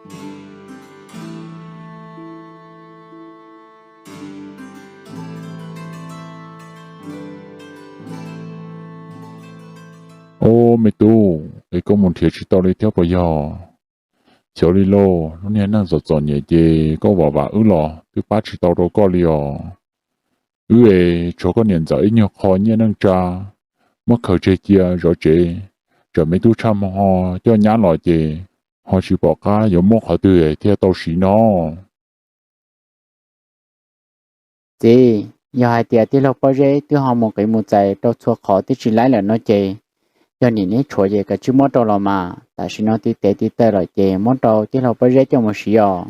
Ob, me tub, es koj mus nrhiav tsis tau li thiab puas yog? Xyov li lauj, lub niag neej txom txom nyem ces koj vam vam wb los twb pab tsis tau rau koj li os. Wb es tshuav koj niam ntxawm ib nyuag qho nyiaj neej tsa, muab khaws tseg cia zov tsev, tsam me tub tshaj hmo ho coj nyab los ces ho tsis pom qab yuav muab qhov twg thiaj tau siv no. Txiv, yog hais tias tij laug Pob Zeb twb ho mus qiv mus txais rau txhua qhov twb tsis laib lawm no ces, yog niam neb tshuav ces kav tsij muab rau los mas, tam sim no tib tev tib taw lawm ces muab rau tij laug Pob Zeb coj mus siv os.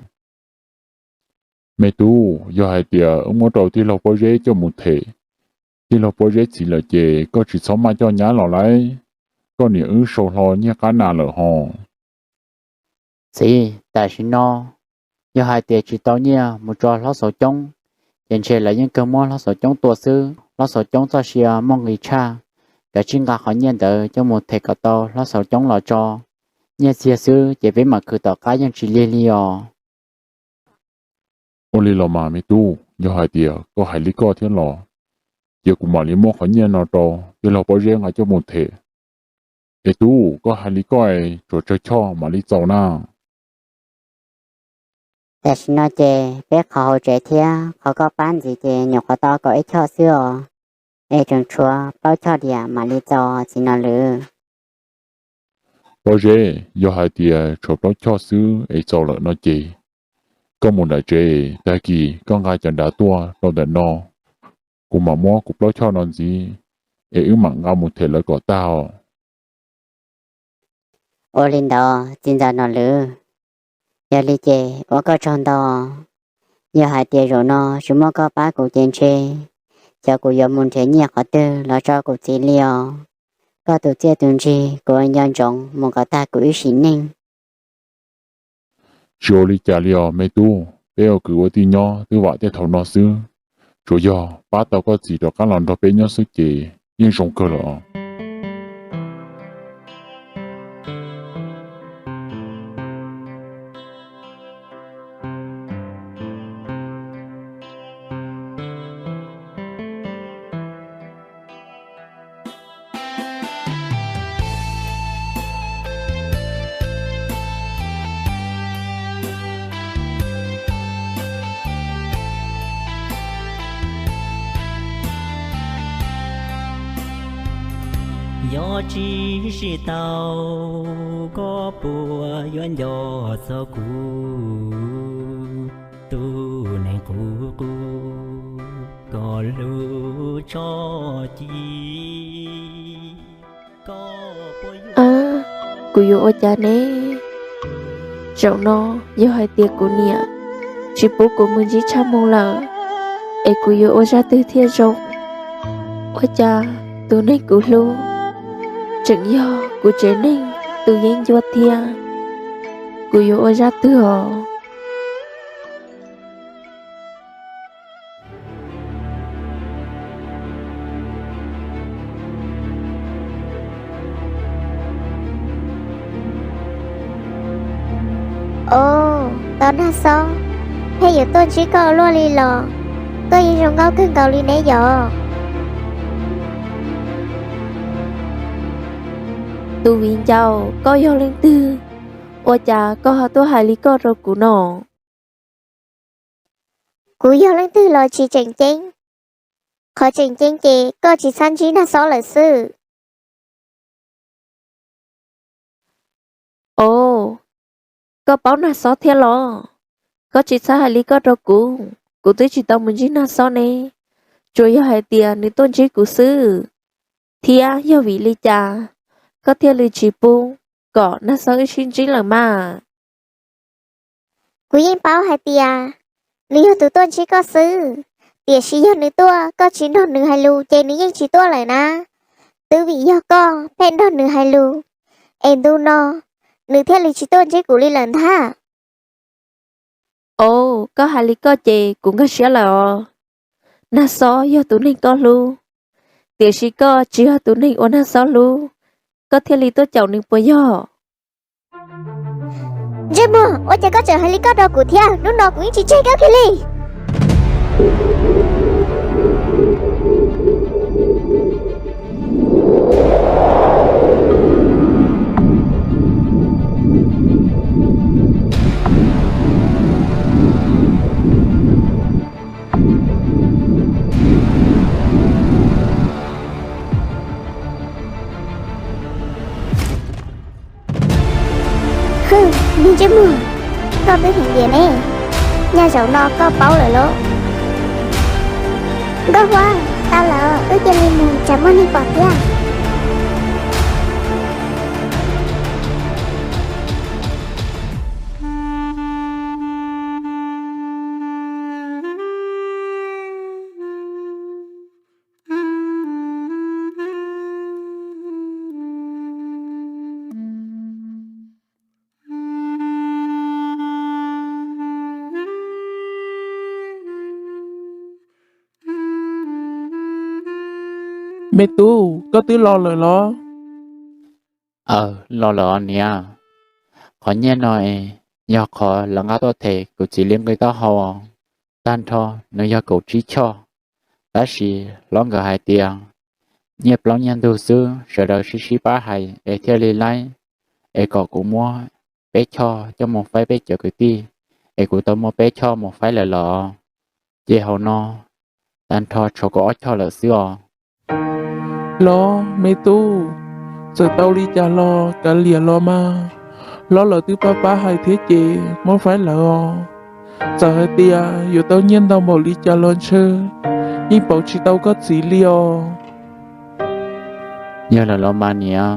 Me tub, yog hais tias wb muab rau tij laug Pob Zeb coj mus them tij laug Pob Zeb txiv lawm ces koj tsis txhob maj coj nyab los lauj, koj niam wb sau hlo nyiaj qab nas lawm hos. Txiv, tam sim no yog hais tias tsis tau nyiaj mus tso hlob xauv coob, ces ntshe lawv yeej kawg muab hlob xauv coob tua xwb. Hlob xauv coob txoj sia muaj nqis tshaj, kav tsij nqa qhov nyiaj ntawd coj mus them kom tau hlob xauv coob los tso. Nyiaj txiag xwb ces peb mam khwv tom qab yeej tsis lig li os. Ua li los mas me tub, yog hais tias koj hais li koj thiab los, cia kuv mam li muab qhov nyiaj no rau tij laug Pob Zeb nqa coj mus them. Es tub, koj hais li koj es tsuas tsawg choj mam li txaus na? Tam sim no ces peb qhov hauv tsev thiab qhov koj pab ntxiv ces nyuam qhuav tau kaum ib choj xwb os, es tseem tshuav plaub choj diam mam li txaus txiv Nom Lwm. Pob Zeb, yog hais tias tshuav plaub choj xwb es txaus lawm no ces, koj mus nram tsev, tag kis koj nqa cov nrad tuaj rau ntawm no, kuv mam muab kuv plaub choj no ntxiv, es wb mam nqa mus them lawv kom tag os. Ua li ntawd txiv ntxawm Nom Lwm, yog li ces ua koj tsaug ntau. Yog hais tias zaum no tsis muaj koj pab kuv ces ntshe xyov kuv yuav mus nrhiav nyiaj qhov twg los tso kuv txiv li os. Koj tus txiaj tus ntsig kuv ua nco ntsoov mus kom tag kuv ib sim neej. Tsis ua li cas li os me tub, peb ua kwv ua tij nyob twb vam tej thaum no xwb. Tsuas yog pab tau koj txiv rov qab los nrog peb nyob xwb ces yeej zoo kawg lawm os. Yog tsis sib tau, koj puas yuav nco txog kuv, tus neeg qub qub koj hlub tso ci. Ab, kuv yuav ua cas ne? Zaum no yog hais tias kuv niam tsis pub kuv mus ntsib Tshaj Moo lawm, es kuv yuav ua zaj twg thiaj zoo? Ua cas tus neeg kuv hlub tseem yog kuv tsev neeg tus yeeb ncuab thiab? Kuv yuav ua zaj twg os? Os, tau Nag Xob, pheej yuav tuaj ntsib koj ua luaj li los, koj yeej zoo nkauj kawg nkaus li ne yom? Tus viv ncaus, koj yog leej twg? Ua cas koj ho tuaj hais li koj rau kuv no? Kuv yog leej twg los tsis tseem ceeb, qhov tseem ceeb ces koj tsis txhob ntsib Nag Xob lawm xwb. Os, koj paub Nag Xob thiab los? Koj tsis txhob hais li koj rau kuv, kuv twb tsis tau mus ntsib Nag Xob ne, tsuas yog hais tias nws tuaj ntsib kuv xwb. Thiab yog vim li cas koj thiaj li tsis pub kom Nag Xob wb sib ntsib lawm mas? Kuv yeej paub hais tias nws yog tus tuaj ntsib koj xwb, tiam sis yog nws tuaj koj tsis nrog nws hais lus ces nws yeej tsis tuaj lawm na. Twb vim yog koj pheej nrog nws hais lus, es ntu no nws thiaj li tsis tuaj ntsib kuv li lawm ntag. Os, koj hais li koj ces kuv nkag siab lawm os. Nag Xob yog tus neeg koj hlub, tiam sis koj tsis yog tus neeg uas Nag Xob hlub, koj thiaj li tuaj caum nws puas yog? Ntsej muag, ua cas koj tseem hais li koj rau kuv thiab? Hnub no kuv yeej tsis tseg koj kiag li. Hwm, me ntsej muag, koj twb heev tiag ne. Nyob zaum no koj paub lawm los? Nkauj Huab, tau lawm, wb cia li mus tsam muaj neeg pom thiab. Me tub, koj twb los lawm los? Aws, los lawm os niam. Qhov nyiaj no es yog qhov lawv nqa tuaj them kuv txiv li nqi taub hau. Tag nrho nws yog kaum tsib choj, tab sis hlob nkawd hais tias nyiaj plaub nyiaj ntug xwb, sawv daws sib sib pab hais es thiaj li laib, es kom kuv muab peb choj coj mus faib peb cov kwv tij, es kuv tau muab peb choj mus faib lawm los, ces hauv no tag nrho tshuav kaum ob choj lawm xwb os. Los me tub, txawm tau li cas los kav liam los mas, hlob lawv twb pab pab hais thiab ces muab faib lawm os. Txawm hais tias yuav tau nyiaj ntau npaum li cas los ntshe yeej pauv tsis tau koj txiv li os. Yog lawm los mas niam,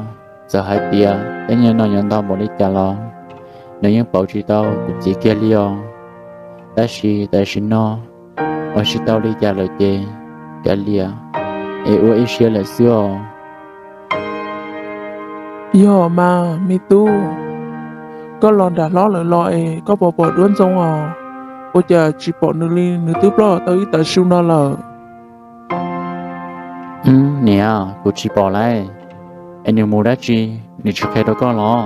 txawm hais tias tej nyiaj no yuav ntau npaum li cas los nws yeej pauv tsis tau kuv txiv kiag li os. Tab sis tam sim no ua tsis tau li cas lawm ces kav liam es ua ib siab lawm xwb os. Yog mas me tub, koj los nram hlob lawv los es koj puas pom Duab Ntxoo os? Ua cas tsis pom nws li, nws twb ploj tau ib tav su no lawm. Niam, kuv tsis pom lauj. Es nws mus dab tsi, nws tsis qhia rau koj los?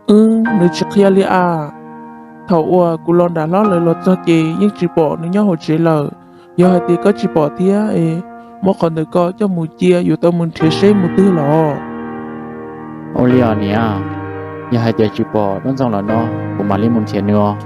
Wb, nws tsis qhia li as. Thaum uas kuv los nram hlob lawv los txog ces yeej tsis pom nws nyob hauv tsev lawm. Yog hais tias koj tsis pom thiab es muab qhov ntawm ko coj mus cia yuav tau mus nrhiav seb mus twg los. Ua li os niam, yog hais tias tsis pom Duab Ntxoo lawm no kuv mam li mus nrhiav nws os.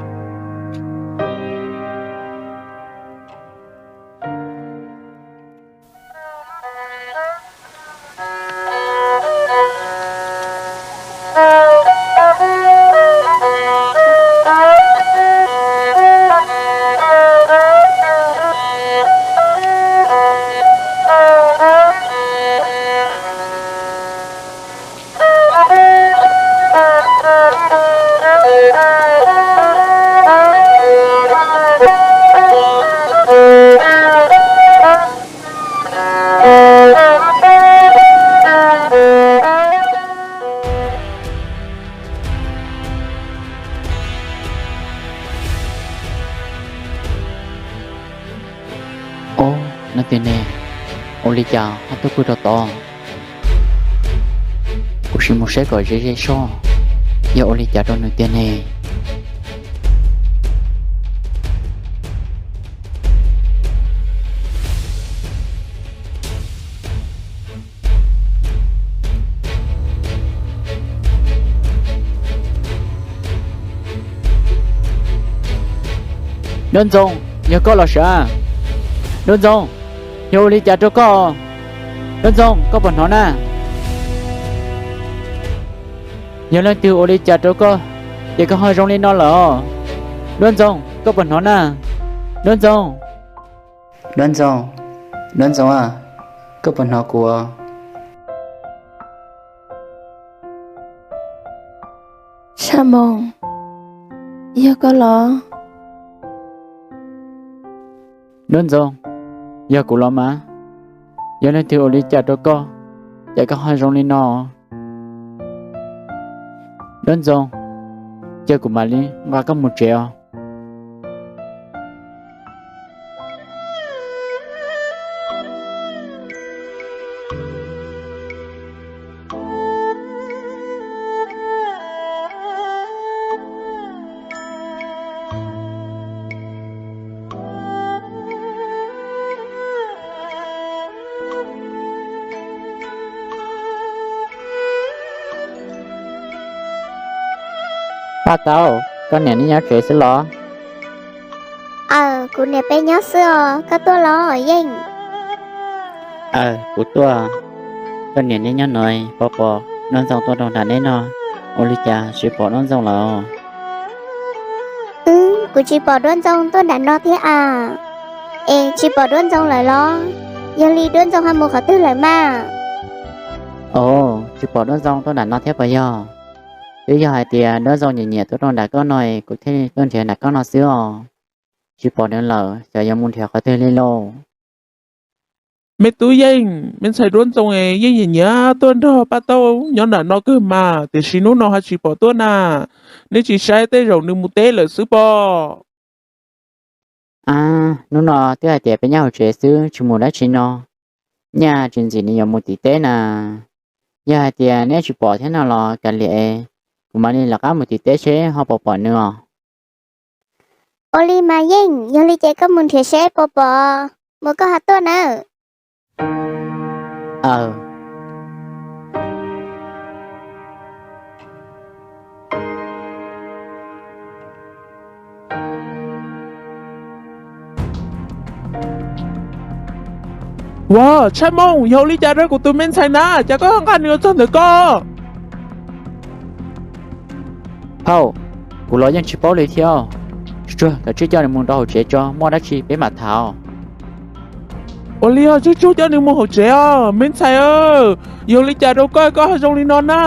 Ob, leej twg ne? Ua li cas ho tuaj pw rau tod? Kuv sim mus saib kom ze ze soj, yog ua li cas rau nws tiag ne. Duab Ntxoo, yog koj los sav? Duab Ntxoo, yog ua li cas rau koj? Duab Ntxoo, koj puas hnov na? Yog leej twg ua li cas rau koj, ces koj ho zoo li no lawm? Duab Ntxoo, koj puas hnov na? Duab Ntxoo. Duab Ntxoo, Duab Ntxoo a, koj puas hnov kuv? Sab Moos, yog koj los? Duab Ntxoo, yog kuv los mas. Yog leej twg ua li cas rau koj, cas koj ho zoo li no? Duab Ntxoo, cia kuv mam li nqa koj mus tsev os. Paj Tau, koj niam neb nyob tsev xwb los? Aws, kuv niam peb nyob xwb os, koj tuaj los Yeej? Aws, kuv tuaj. Koj niam neb nyob no, pom pom Duab Ntxoo tuaj rau nram neb no, ua li cas tsis pom Duab Ntxoo lawm? Wb, kuv tsis pom Duab Ntxoo tuaj nram no thiab as. Es tsis pom Duab Ntxoo lawm los? Yog li Duab Ntxoo ho mus qhov twg lawm mas? Os, tsis pom Duab Ntxoo tuaj nram no thiab puas yog? Twb yog hais tias Duab Ntxoo nyiam nyiam tuaj rau nram koj no, kuv thiaj tuaj nrhiav nram koj no xwb os. Tsis pom nws lawm, xyov yuav mus nrhiav qhov twg li lauj. Me tub Yeej, me ntxhais Duab Ntxoo es yeej nyiam nyiam tuaj nrog Paj Tau nyob nram no kawg mas, tiam sis hnub no ho tsis pom tuaj na. Neb tsis saib tej zaum nws mus teb lawm xwb pob? A, hnub no twb hais tias peb nyob hauv tsev xwb tsis mus dab tsi no, nyaj tsis ntxim nws yuav mus tim teb na. Yog hais tias neb tsis pom thiab no los kav liam, kuv mam li lawv qab mus tim teb seb ho puas pom nws os. Ua li mas Yeej, yog li ces koj mus nrhiav seb puas pom, mus koj ho tuaj nawb. Aws. Ua, Tshaj Mooj, yog ua li cas rau kuv tus me ntxhais na, cas koj ho nqa nws los txog ntawm ko? Phauj, kuv los yeej tsis paub li thiab. Tsuag tsuag, kav tsij coj nws mus rau hauv tsev tso, muaj dab tsi peb mam tham. Ua li os, tsuag tsuag coj nws mus hauv tsev os me ntxhais. Yog li cas rau koj, koj ho zoo li no na?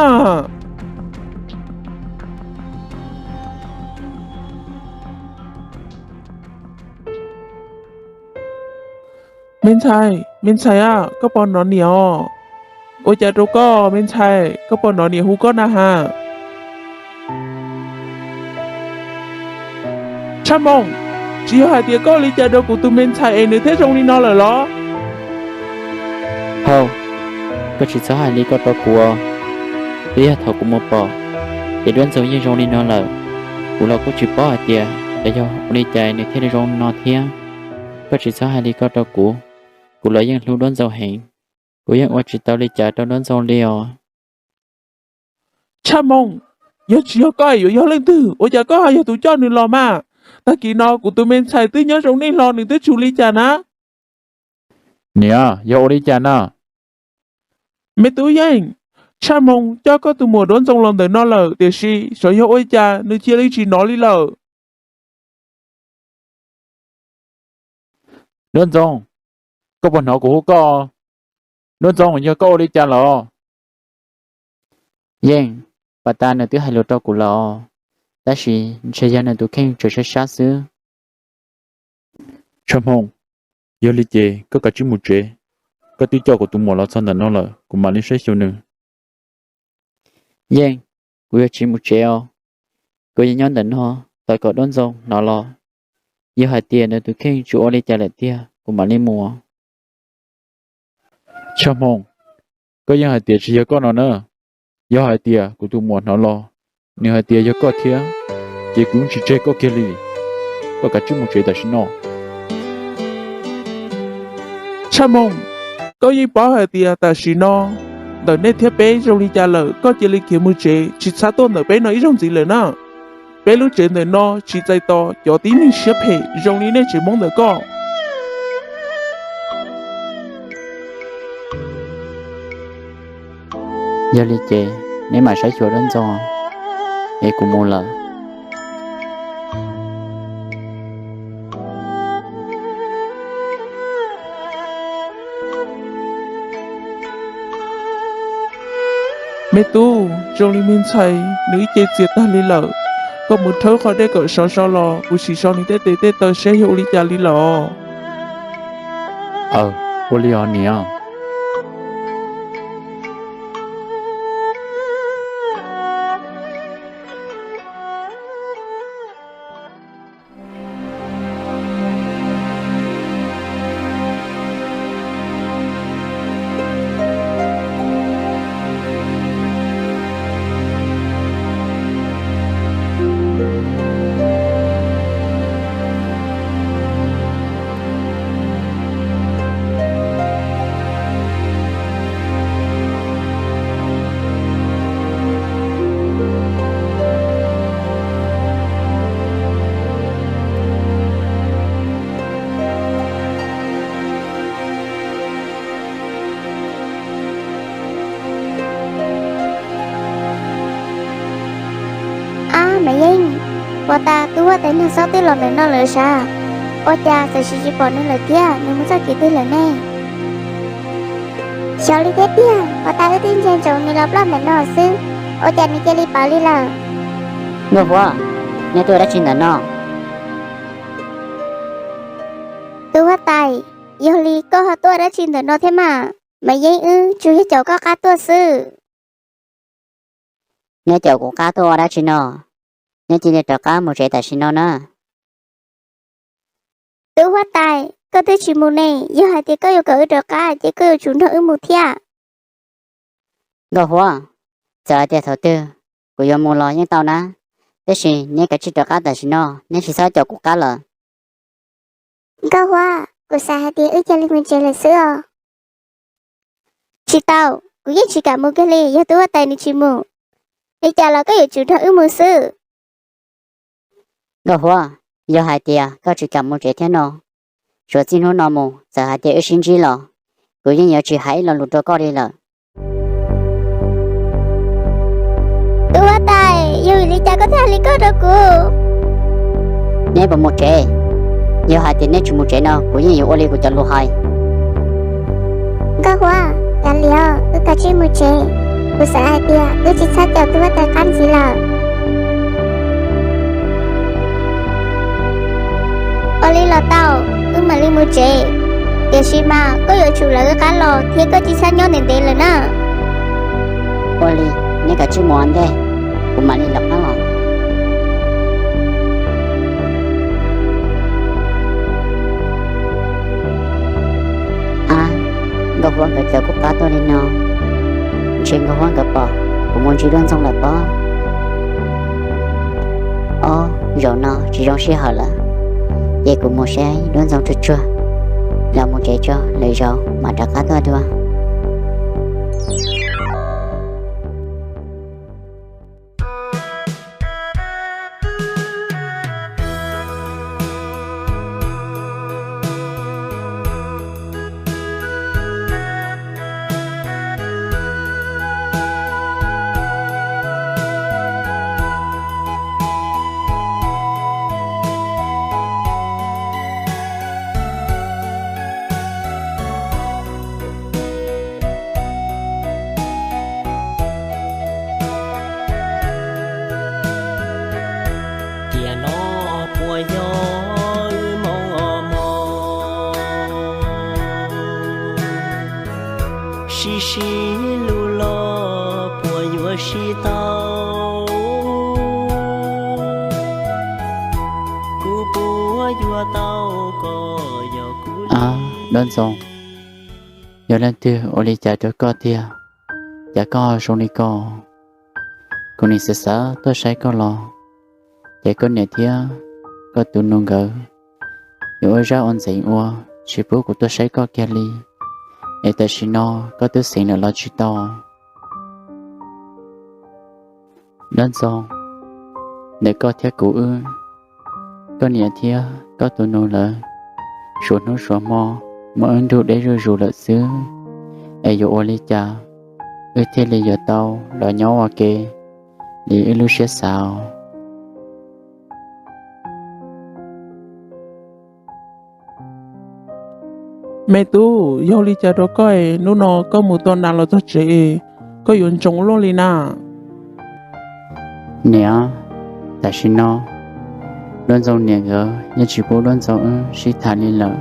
Me ntxhais, me ntxhais a, koj puas hnov niam os? Ua cas rau koj me ntxhais, koj puas hnov niam hu koj na has? Tshaj Mooj, tsis yog hais tias koj ua li cas rau kuv tus me ntxhais es nws thiaj zoo li no lawm los? Phauj, koj tsis txhob hais li ko rau kuv. Twb yog thaum kuv mus pom ces Duab Ntxoo yeej zoo li no lawm. Kuv los kuj tsis paub hais tias yog ua li cas nws thiaj li zoo li no thiab. Koj tsis txhob hais li ko rau kuv. Kuv los yeej hlub Duab Ntxoo heev. Kuv yeej ua tsis tau li cas rau Duab Ntxoo li os. Tshaj Mooj, yog tsis yog koj yuav yog leej twg, ua cas koj ho yog tus coj nws los mas? Tag kis no kuv tus me ntxhais twb nyob zoo neej hlo, nws twb tsis ua li cas na. Niam, yog ua li cas na? Me tub Yeej, Tshaj Mooj coj koj tus muam Duab Ntxoo los ntawm no lawm, tiam sis xyov yog ua li cas nws cia li tsis hnov li lawm. Duab Ntxoo, koj puas hnov kuv hu koj? Duab Ntxoo, yog koj ua li cas lawm? Yeej, pas tas nws twb hais lus rau kuv lawm, tab sis ntshe yog nws tus kheej tseem sab sab xwb. Tshaj Mooj, yog li ces koj kav tsij mus tsev, koj twb coj kuv tus muam los txog ntawm no lawm, kuv mam li saib xyuas nws. Yeej, kuv yuav tsis mus tsev os. Kuv yuav nyob ntawm no tos kom Duab Ntxoo hnov los. Yog hais tias nws tus kheej tsis ua li cas lawm tiag kuv mam li mus. Tshaj Mooj, koj yeej hais tias tsis yog koj no na. Yog hais tias kuv tus muam hnov los, nws hais tias yog koj thiab, ces kuv tsis tseg koj kiag li. Koj kav tsij mus tsev tam sim no. Tshaj Mooj, koj yeej paub hais tias tam sim no ntawm nej thiab peb zoo li cas lawm, koj cia li khiav mus tsev, tsis txhob tuaj ntawm peb no ib zaug ntxiv lawm na. Peb lub tsev ntawm no tsis txais tos cov tib neeg siab phem zoo li nej tsev Hmoob ntawm koj. Yog li ces neb mam saib xyuas Duab Ntxoo, es kuv mus lawm. Me tub, zoo li me ntxhais nws ib ce txias tag li lawm. Koj mus rhaub qhov dej kom sov so los kuv sim so nws tej tes tej taw seb yog ua li cas li lawm. Aw, ua li os niam. Puas tas tub huab tais niag Xob twb los ntawm no lawm sav? Ua cas txawm sim tsis pom nws lawm thiab, nws mus txoj kev twg lawm ne? Xyov li thiab tiag, puas tas wb twb ntsia ntsoov nws los ploj ntawm no xwb, ua cas nws cia li pawv li lawm? Nkauj Huab, neb tuaj dab tsi ntawm no? Tub huab tais, yog li koj ho tuaj dab tsi ntawm no thiab mas? Mas yeej wb tsuas yog caum koj qab tuaj xwb. Neb caum kuv qab tuaj ua dab tsi no? Neb cia li rov qab mus tsev tam sim no na. Tub huab tais, koj twb tsis mus ne, yog hais tias koj yuav kom wb rov qab ces koj yuav tsum nrog wb mus thiab. Nkauj Huab, txawm hais tias thaum twg kuv yuav mus los yeej tau na, tab sis neb kav tsij rov qab tam sim no, neb tsis txhob caum kuv qab lawm. Nkauj Huab, kuv xav hais tias wb cia li mus tsev lawm xwb os. Tsis tau, kuv yeej tsis kam mus kiag li yog tub huab tais nws tsis mus. Li cas los koj yuav tsum nrog wb mus xwb. Nkauj Huab, yog hais tias koj tsis kam mus tsev thiab no, suav txij hnub no mus txawm hais tias wb sib ntsib los, kuv yeej yuav tsis hais ib lo lus rau koj li lawm. Tub huab tais, yog vim li cas koj thiaj hais li koj rau kuv? Neb puas mus tsev? Yog hais tias neb tsis mus tsev no kuv yeej yuav ua li kuv cov lus hais. Nkauj Huab, kav liam, wb kav tsij mus tsev. Kuv xav hais tias wb tsis txhob caum tub huab tais qab ntxiv lawm. Ua li los tau, wb mam li mus tsev. Tiam sis mas koj yuav tsum lawv wb qab los thiab koj tsis txhob nyob ntev ntev lawm na. Ua li, neb kav tsij mus ua ntej, kuv mam li lawv qab los. Ab, Nkauj Huab nkawd caum kuv qab tuaj li no, ntshe Nkauj Huab nkawd pom kuv mus ntsib Duab Ntxoo lawm pob. Ob, zaum no tsis zoo sij hawm lawm, ces kuv mus saib Duab Ntxoo tsuag tsuag, los mus tsev tso lwm zaus mam rov qab tuaj dua. Tiam no puas yog wb moo os mog, sib sib lug los puas yuav sib tau, kuv puas yuav tau koj yog kuv. Duab Ntxoo, yog leej twg ua li cas rau koj tiag, cas koj zoo li ko? Kuv nim xav xav tuaj saib koj los, ces koj niam thiab koj tus nus nkawd yuav ua zaj ua ntxeev ua tsis pub kuv tuaj saib koj kiag li, es tam sim no koj twb xeev lawm los tsis tau? Duab Ntxoo, ntawm koj thiab kuv wb, koj niam thiab koj tus nus lawv, suav hnub suav hmo muab wb nrug deb zuj zus lawm xwb, es yuav ua li cas wb thiaj li yuav tau los nyob ua ke li wb lub siab xav? Me tub, yog li cas rau koj es hnub no koj mus tau nag los txog tsev, koj yuav ntsoov luaj li na? Niam, tam sim no Duab Ntxoo niam nkawd yeej tsis pub Duab Ntxoo wb sib tham li lawm,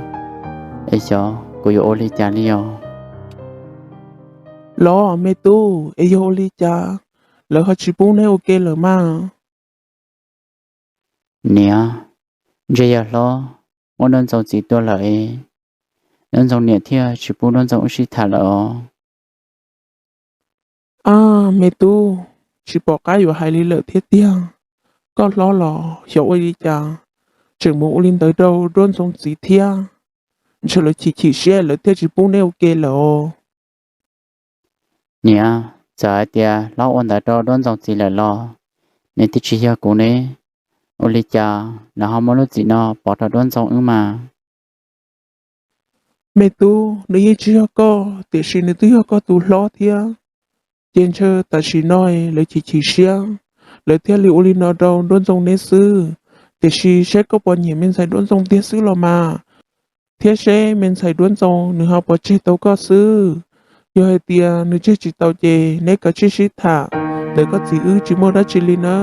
es xyov kuv yuav ua li cas li os. Los me tub, es yog ua li cas lawv ho tsis pub neb ua ke lawm mas? Niam, ntshe yog hlob muab Duab Ntxoo txiv tua lawm es Duab Ntxoo niam thiaj tsis pub Duab Ntxoo wb sib tham lawm os. Ab me tub, tsis pom qab yuav hais li lawm thiab tiag. Koj hlob los xyov ua li cas tseem mus ua li ntawd rau Duab Ntxoo txiv thiab. Ntshe lawv chim chim siab lawv thiaj tsis pub neb ua ke lawm os. Niam, txawm hais tias hlob ua ntawd rau Duab Ntxoo txiv lawm los nws twb tsis yog kuv ne. Ua li cas lawv ho muab lub txim no pov rau Duab Ntxoo wb mas? Me tub, nws yeej tsis yog koj, tiam sis nws twb yog koj tus hlob thiab. Ces ntshe tam sim no lawv chim chim siab, lawv thiaj li ua li no rau Duab Ntxoo neb xwb. Tiam sis seb koj puas nyiam me ntxhais Duab Ntxoo tiag xwb los mas, thiab seb me ntxhais Duab Ntxoo nws ho puas tseg tau koj xwb. Yog hais tias nws tseg tsis tau ces neb kav tsij sib tham, ntawm koj txiv wb tsis muaj dab tsi li na.